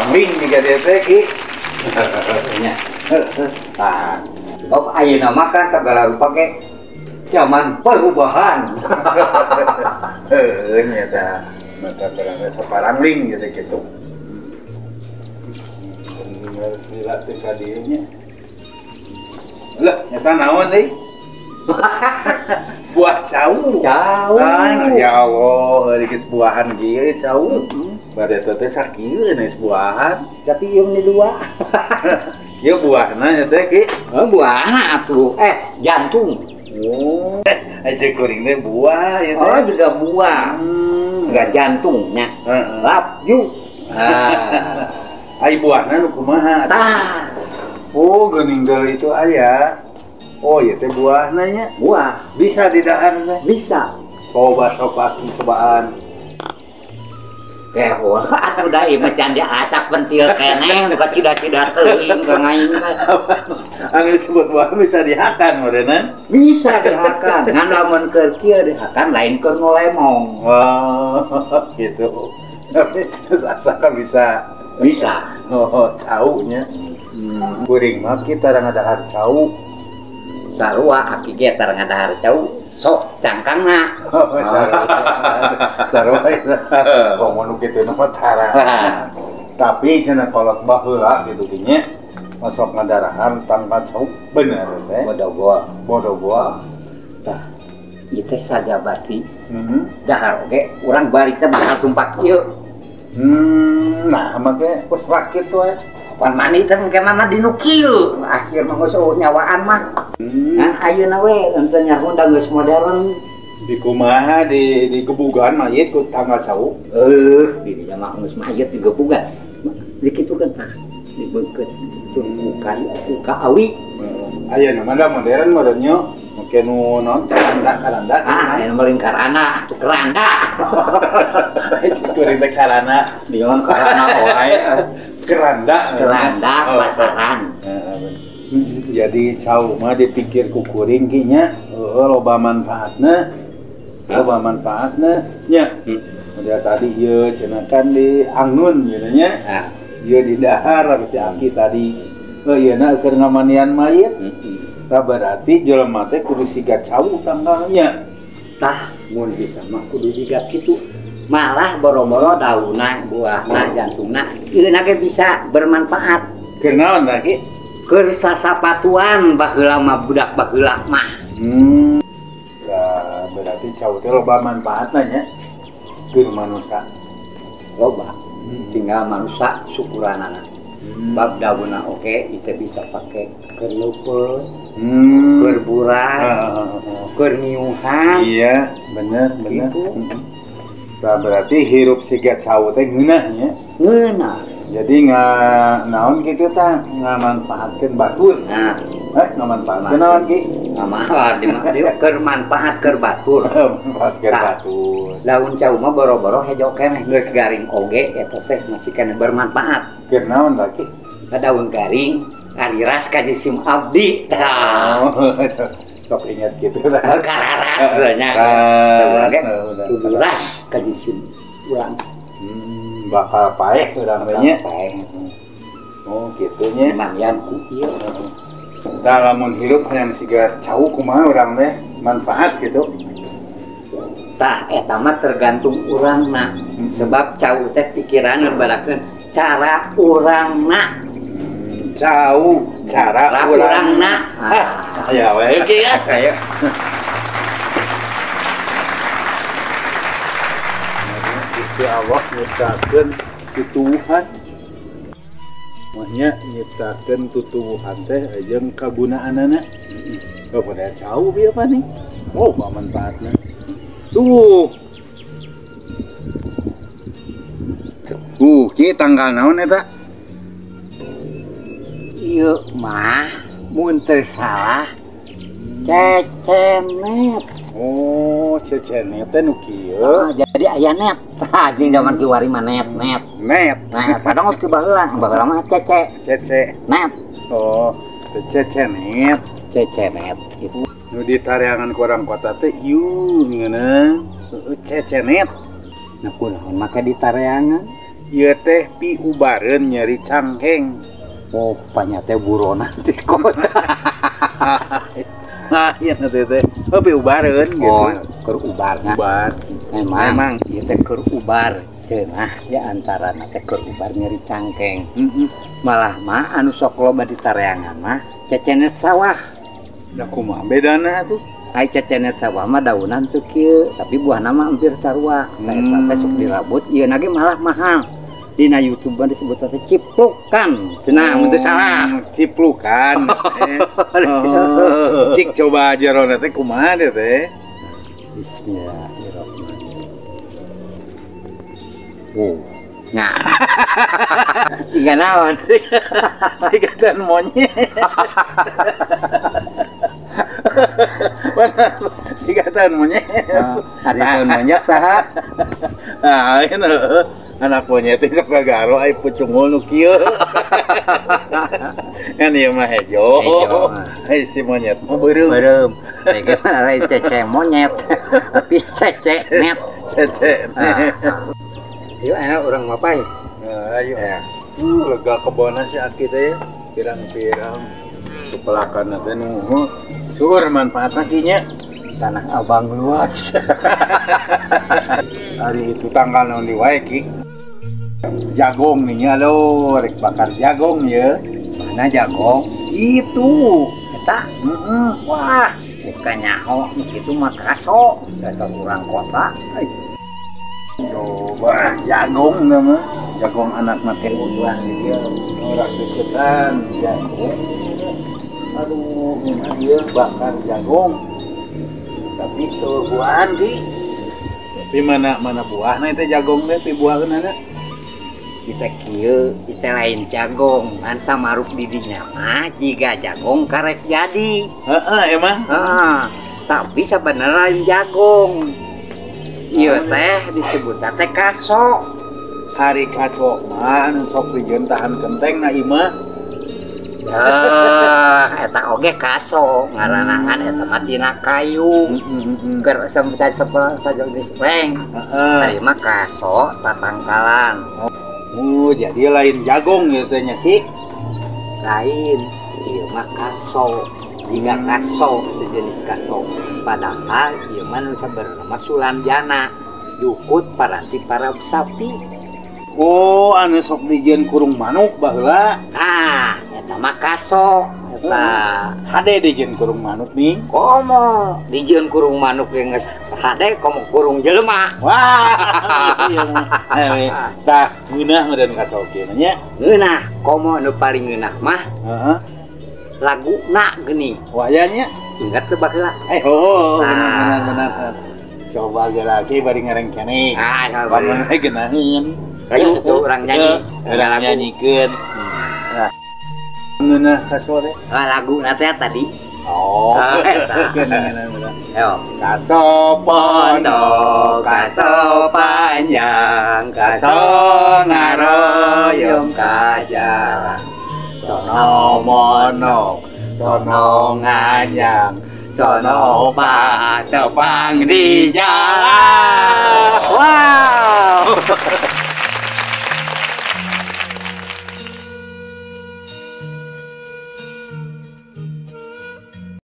Pangling jiga dieu teh Ki. Nya. Tah. Oh, ayeuna mah kan segala rupa ge zaman perubahan. Heuh nya tah. Mata barang saparangling gitu gitu. Harus dilatih ka dieu nya. Lah, nyata naon deui? Buah cau. Cau. Ah, ya Allah, euy geus buahan kieu cau. Bade teh sakieu geus buahan. Tapi ieu mah dua. Ieu buahna nya teh Ki. Oh, buahna atuh. Jantung. Oh, aja kuring teh buah ya teh. Oh, juga buah. Enggak jantungnya. Heeh. Love you. Ah. Ai buahna nu kumaha? Tah. Oh, geuning deui itu aya. Oh, ieu teh buahna nya. Buah. Bisa didahar teh? Bisa. Coba sok aki cobaan. Wah, atuh da ieu mah can diasak pentil keneh, buka cida-cida teuing ka ngaing teh. Anu disebut buah bisa dihakan meureunna? Bisa dihakan. Ngan lamun keur kieu dihakan lain keur ngolemong. Oh, gitu. Tapi asakan bisa. Bisa. Oh, caunya. Kuring mah kita ngadahar cau. Sarua aki ge tara ngadahar cau. Sok cangkangna. Oh, sarua. Sarua itu. Komo nu kitu mah tara. Tapi cenah kolot baheula gitu nya. Masuk ngadarahan tanpa cau bener teh. Bodogoa. Bodogoa. Tah, ieu teh sajabati. Dahar oge urang balik teh bakal tumpak ieu. Nah make geus rakit we. Pan mani teh engke mah dinu kieu. Akhir mah geus eueuh nyawaan mah. Nah, ayeuna we henteu nyaho da geus modern. Di kumaha di gebugan mayit ku tanggal cau. Di dinya mah geus mayit digebugan. Di kitu kan tah dibeungkeut ku kayu ku ka awi. Ayeuna mah da modern modernnya make nu naon karanda. Ah, aya mah lain karana, atuh keranda. Si kuring teh karana. Di mah karana wae. Keranda. Keranda pasaran. Jadi cau mah dipikir ku kuring ki nya, heueuh loba manfaatna. Loba manfaatna nya. Udah tadi ieu cenah kan di angun gitu nya. Ieu di dahar harus si aki tadi. Heuh ieu na keur ngamanian mayit. Tah berarti jelema teh kudu siga cau tanggalnya. Tah mun bisa mah kudu jiga kitu. Malah boro-boro daunna, buahna, jantungna ieu na ge bisa bermanfaat. Keur naon tah Ki? Keur sasapatuan baheula mah budak baheula mah. Nah, berarti cau teh loba manfaatna nya. Keur manusa. Loba. Tinggal manusa syukuranana. Bab daunna oke, itu bisa pakai keur leupeut, keur buras, keur niuhan. Iya, bener, bener. Gitu. Nah, berarti hirup siga cau teh ngeunah nya. Ngeunah. Jadi naon kitu tah ngamanfaatkeun batur. Nah, ngamanfaatkeun naon Ki? Ngamanfaat keur manfaat keur batur. Manfaat keur batur. Daun cau mah boro-boro hejo keneh geus garing oge eta teh masih keneh bermanfaat. Keur naon tah Ki? Ka daun garing kariras ka jisim abdi tah. Oh, sok ingat kitu tah. Kararas nya. Kudu ras ka jisim urang. Bakal paeh urang teh nya. Oh, kitu nya. Mangian ku ieu. Tah lamun hirup hayang siga cau kumaha urang teh manfaat gitu. Tah eta mah tergantung urangna. Sebab cau teh pikiraneun barakeun cara urangna. Cau cara urangna. Ya we oke ya. Ayo. Gusti Allah nyiptakeun tutuwuhan. Maksudnya nyiptakeun tutuwuhan teh jeung kagunaanana. Oh, pada cau bieu apa nih? Oh, manfaatna. Tuh. Ki tanggal naon eta? Ieu mah mun teu salah cecenet. Oh, cecenet teh nu kieu. Oh, jadi aya net. Tah, jeung zaman kiwari mah net, net. Net. Nah, kadang geus baheula, baheula mah cece. Cece. Net. Oh, cecenet. Cecenet gitu. Nu ditareangan ku orang kota teh ieu ngeuneuh. Cecenet. Nah, kunaon make ditareangan? Ieu teh piubareun nyeri cangkeng. Oh, panyate buronan di kota. Nah, iya teh. Oh, piubareun gitu. Oh, keur ubarna. Ubar. Memang ieu teh keur ubar. Cenah ya antarana teh keur ubar nyeri cangkeng. Malah mah anu sok loba di tareangan mah cecenet sawah. Da kumaha bedana atuh? Ai cecenet sawah mah daunan teu kieu, tapi buahna mah hampir sarua. Eta teh sok dirabut, ieu na ge malah mahal. Dina YouTube mah disebut teh ciplukan. Cenah mun teu salah. Ciplukan. Oh. Cik coba jerona teh kumaha deh teh? Bismillahirrahmanirrahim. Oh. Nah. Siga naon sih? Siga dan monyet. Mana sikatan monyet. Ari tahun monyet saha? Ah, ini anak monyet teh sok gagaro ai pucungul nu kieu. Kan ieu mah hejo. Ai si monyet mah beureum. Beureum. Teh mah lain cece monyet, tapi cece net. Cece. Ayo enak urang mapai. Ayo. Lega kebona si aki teh pirang-pirang kepelakan teh nu sur manfaatna ki nya. Tanah Abang luas. Hari itu tanggal naon di wae ki. Jagong nih nya aduh, rek bakar jagong ya. Mana jagong? Itu. Eta? Wah, bukan nyaho itu mah kaso, dasar urang kota. Coba jagong nama, jagong anak mati ulah dia orang deketan jagong. Aduh, gimana dia bakar jagong. Tapi tuh buahan ki. Tapi mana mana buahna itu jagong teh, pi buahna na. Kita kieu, kita lain jagong, ngan samaruk di dinya mah jiga jagong karek jadi. Heeh, emang. Heeh. Tapi sebenarnya lain jagong. Ieu teh disebut teh kaso. Hari kaso mah anu sok dijieun tahan kenteng na imah. Eta oge kaso ngaranangan eta mah tina kayu. Keur sampai saja dispreng. Ari mah kaso tatangkalan. Oh, jadi lain jagong ya nya ki. Lain, ieu mah kaso. Jika kaso sejenis kaso. Padahal ieu mah nu sabenerna sulanjana. Jukut paranti para sapi. Oh, anu sok dijieun kurung manuk baheula. Nah, eta mah kaso. Eta hade dijieun kurung manuk nih. Komo dijieun kurung manuk ge geus hade komo kurung jelema. Wah. Tah, ngeunah meureun kaso kieu nya. Ngeunah, komo nu paling ngeunah mah. Heeh. Laguna geuning. Wah, nya. Ingat teu baheula? Oh, benar. Coba ge lagi bari ngarengkene. Ah, bari ngeunaheun. Ayo tuh orang nyanyi, orang nyanyikeun. Nah, ngeunah kaso teh. Ah, laguna teh tadi. Oh, eta. Ngeunah. Ayo. Kaso pondok, kaso panjang, kaso ngaroyong ka jalan. Sono monok, sono nganyang, sono patepang di jalan. Wow.